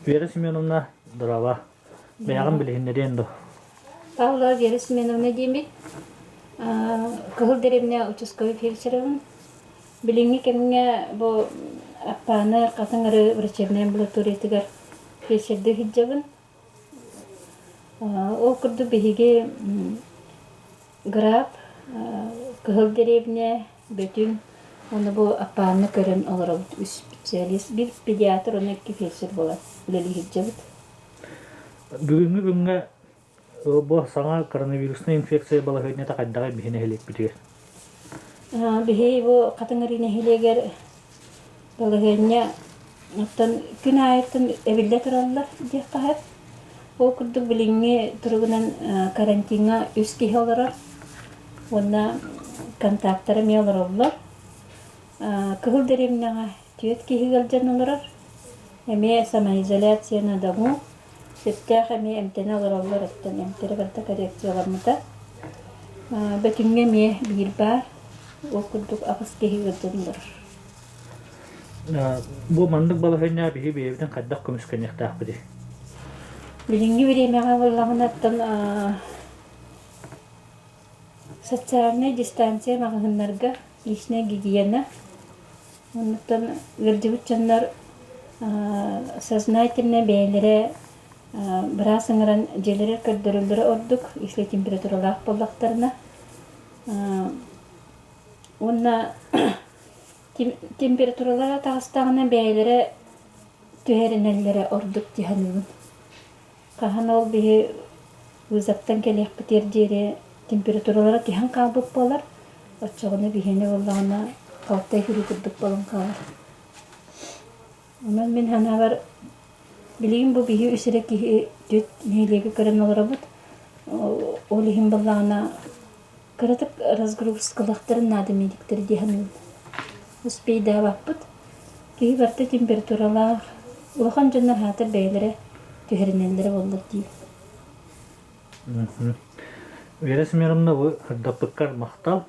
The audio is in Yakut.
Вера Семеновна, здорово. Бэйэҕин билиһиннэриэн дуо? Павлова Вера Семеновна диэммит. Кыһыл дэриэбинэ участковый фельдшерабын. Билиҥҥи кэмҥэ бу Аппааны Хатыҥ Арыы врачебнай амбулаториятыгар фельдшердыы сылдьабын. Ол курдук биһиги Граб, Кыһыл дэриэбинэ, Бөтүҥ уонна бу Аппааны көрөн олоробут үс специалист, биир педиатр уонна икки фельдшер буолан үлэлии сылдьабыт. Бүгүҥҥү күҥҥэ бу саҥа коронавируснай инфекция балаһыанньата хайдаҕый биһи нэһилиэкпитигэр? Биһи бу Хатыҥ Арыы нэһилиэгэр Балаһыанньа оттон күн аайыттан эбиллэ тураллар диэххэ сөп. Ол курдук билиҥҥи туругунан карантиҥҥа үс киһи олорор уонна контактара эмиэ олороллор. Кыһыл дэриэбинэҕэ түөрт киһи ыалдьан олорор. Эмиэ самоизоляция на дому. Сөптөөх эмиэ эмтэнэ олороллор оттон эмтэрэ барыта коррекцияламмыта. Бөтүҥҥэ эмиэ биир баар. Ол курдук аҕыс киһи ыалдьан олорор. Бу маннык балаһыанньаҕа биһи бэйэбитин хайдах көмүскэниэхтээхпитий? Билиҥҥи бириэмэҕэ буоллаҕына, социальнай дистанция маҕаһыыннарга личная гигиена, оннуттан ыалдьыбыт дьоннор сознательно бэйэлэрэ быраас ыҥыран дьиэлэригэр көрдөрөллөрө ордук, если температуралаах буоллахтарына. Уонна температуралара таҕыстаҕына бэйэлэрэ түһэринэллэрэ ордук дии саныыбын. Хаһан ол биһи вызовтан кэлиэхпитигэр диэри температуралара түһэн хаалбыт буолар, оччоҕуна биһиэнэ буоллаҕына халтай күрүү курдук буолан хаалар. Онон мин санаабар билигин бу биһи үс эрэ киһи түөрт нэһилиэги көрөн олоробут. Ол иһин буоллаҕына Кыратык разгрузкалыахтарын наада медиктэр дии саныыбын. Успейдаабаппыт. Киһи барыта температуралаах, улахан дьоннор аһаатар бэйэлэрэ түһэринэллэрэ буоллар дии. Вера Семеновна, бу сырдаппыккар махтал.